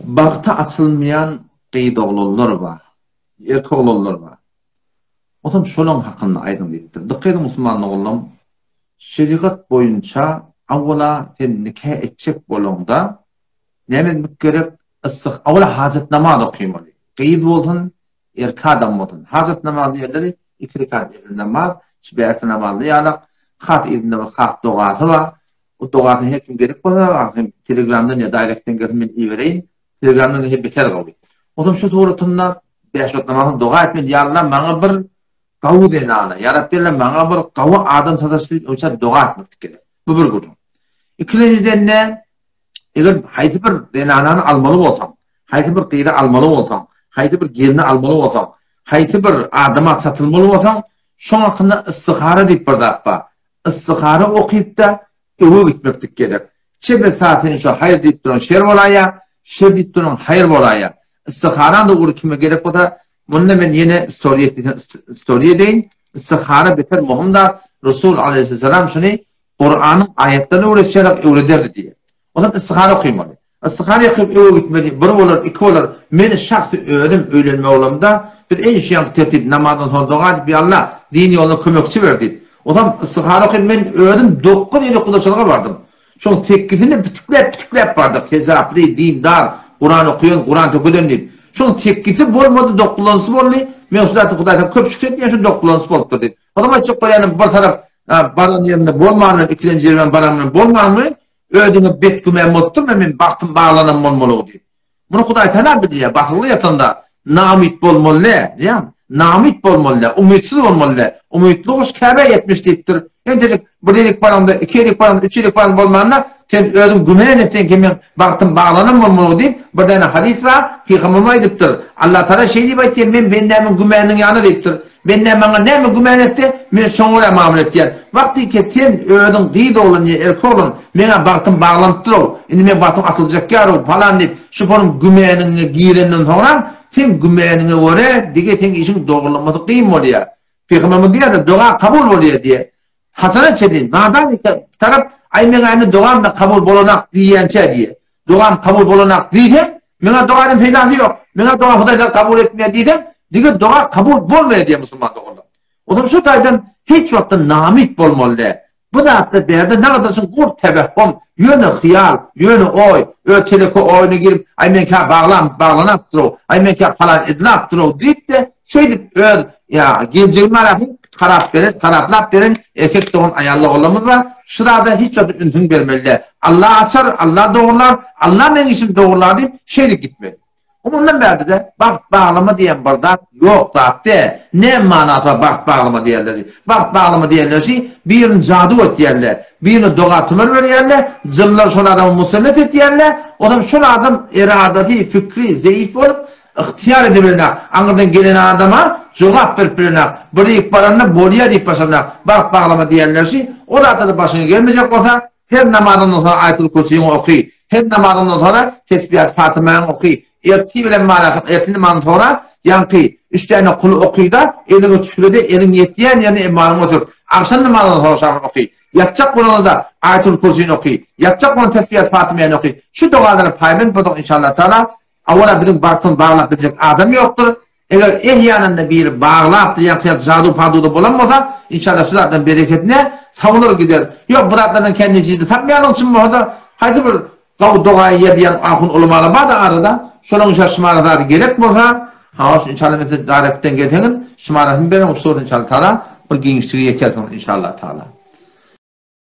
Bagta açylmaýan gyz oglanlar bar, erkek oglanlar bar. Onsoň şolaň hakynda aýdyň diýipdir. Dykgat ediň musulman oglanlam, şerigat boýunça awwala sen nika etjek bolaňda näme etmek gerek? Ystyh, awwala hajat namaz okymaly. Gyz bolsun, erkek adam bolsun. Hajat namaz diýenleri iki rekat nefil namaz, şu bärki namazly ýalak, has yzynda bir has dogasy bar. O dogasyny her kim gerek bolsa, hem telegramdan ýa direktden gelsin men ibereýin. Telegramdan gelse beter gowy. Onsoň şu suratynda bäş wagt namazyny doga etmeli, ýa Allah maňa bir gawy zenana, ýa Rabbi Allah maňa bir gawy adam sataş diýip öňçä doga etmeklik gerek. Bu bir gürrüň. Ikilenjiden-de eger haýsy bir zenanany almaly bolsaň, haýsy bir gyzy almaly bolsaň, haýsy bir gelni almaly bolsaň, haýsy bir adama çatylmaly bolsaň, şoň hakynda istihara diýip bir zat bar. Istihara okyp-da öwe gitmeklik gerek. Çebe sa sen şo haýyr diýip duran şer bolaýýa, şer diýip duran haýyr bolaýýa. Istiharaň-da ugry kime gerek bolsa, munda men ýene story et diýseň story edeýin. Istihara beter möhüm zat. Resul aleýhissalam şuny Kuranyň aýatlaryny öwretşerak öwrederdi diýýär. Ondan istihara okymaly. Istihara ýakyp öwe gitmeli, bir bolar, iki bolar. Men şahsy özüm öýlenme bolamda, biz eý şu ýaňky tertip namazdan soň doga edip ýa Allah, din ýoluna kömekçi ber diýip. Ondan istihara okyp men özüm dokuz ýyl gudaçylyga bardym. Şoň sekizini pitikläp-pitikläp bardyk, hejaply, dindar, Kuran okaýan, Kuran tökeden diýip. Şoň sekisi bolmady, dokuzynjysy boldy. Men şu zatda Hudaýdan köp şükür etýän, şu dokuzynjysy bolupdyr diýip. Onam aýtjak bolýanym bir tarap baran ýerimde bolmanmy, ikilenji ýerime baranymda bolmanmy, özüňe bet gümän bolup durma, men bagtym baglanam bolmaly diýip. Muny Hudaý Tagala bilýär, bahylly ýatanda naumyt bolmaly däl, bilýäňmi? Naumyt bolmaly däl, umytsyz bolmaly däl. Umytly guş Käbä ýetmiş diýipdir. Entäjik bir ýerik baraňda, iki ýerik baraňda, üç ýerik baraňda bolmanda, sen özüň gümän etseň ki, meň bagtym baglanam bolmaly diýip, bir däne hadys bar, pygamberimiz aýdypdyr. Allatagala şeý diýip aýtýar, men bendämiň gümäniniň ýanyna diýipdir. Bende maňa näme gümän etse, men şoňa görä mamla etýän. Wagtyky sen özüň gyz oglan ýa erkek oglan, meň-ä bagtym baglanypdyr-ow, indi meň bagtym atyljak ýar-ow, palan diýip, şu ponuň gümäniňe girenden soňram, seň gümäniňe görä, dige seň işiň dogrulanmasy kyn bolýar. Pygamberimiz diýýär-de, doga kabul bolýar diýýär. Haçana çenli nadan eke tarap aý meňä indi dogam-da kabul bolanak diýýänçä diýýär. Dogam kabul bolanak diýseň, meňä dogadan peýdasy ýok. Meňä doga Hudaý zat kabul etmeýär diýseň, diňe doga kabul bolmaýar diýýär musulman doganlar. Onsoň şu taýdan hiç wagtda namyt bolmaly däl. Bu zatda bärde nagadyr şuň gurt tebehhum, ýöne hyýal, ýöne oý, öz teleke oýuna girip, aý meňkä baglan, baglanapdyr-ow, aý meňkä palan edilapdyr-ow diýip-de, şeýdip öz ýa geljegini barasyn Harap beren, haraplap beren erkek dogan aýal doganlarymyz bar. Şu zada hiç wagt ünsüňi bermeli däl. Allah açar, Allah dogrular, Allah meň işimi dogrular diýip şeýdip gitmeli. Mundan bärde-de bagt baglama diýen bir zat ýok zat däl. Näme manasy bar bagt baglama diýenleri? Bagt baglama diýenleri şi birini jadu etýärler, birine doga tümer berýärler, jynlar şol adama musallat etýärler, onam şol adam eradasy, fikri zeýif bolup Ygtyýar edibilenak, aňyrdan gelen adama jogap berip bilenak, bir diýip baranda bolýa diýip başlanak, bagt baglama diýenlerşi, o zatlarda başyňa gelmejek bolsa, her namazyňdan soňra Aýatul Kürsüňi oky, her namazyňdan soňra Tesbihat Fatymaňy oky, ertir bilen malahym ertir namazyndan soňra ýaňky üç däne kuly oky-da, eliňi tüfle-de, eliň ýetýän ýerine emalyňy otur, agşam namazyndan soňra şagyny oky, ýatjak bolanda-da Aýatul Kürsüni oky, ýatjak bolanda Tesbihat Fatymaňy oky, şu dogalary paýbent bolsaň inşallah-Taala, Awala biziň bagtymyzy baglap biljek adam ýokdur. Eger ehýananda biri baglapdyr ýa jadu-paduda bolan bolsa, inşallah şu zatlaryň bereketine sawular gider. Ýok, bu zatlardan kän netije tapmaýanyň üçin bolsa-da, haýsy bir gowy dogaýy ýazýan ahun ulamalar bar-da arada, şolaryň inşallah şumara zady gerek bolsa, hawa şu inşallah men size darekden gelseňiz, şumarasyny bererin, uçuryn inşallah taala, bir giňişlige ýetersiňiz inşallah taala.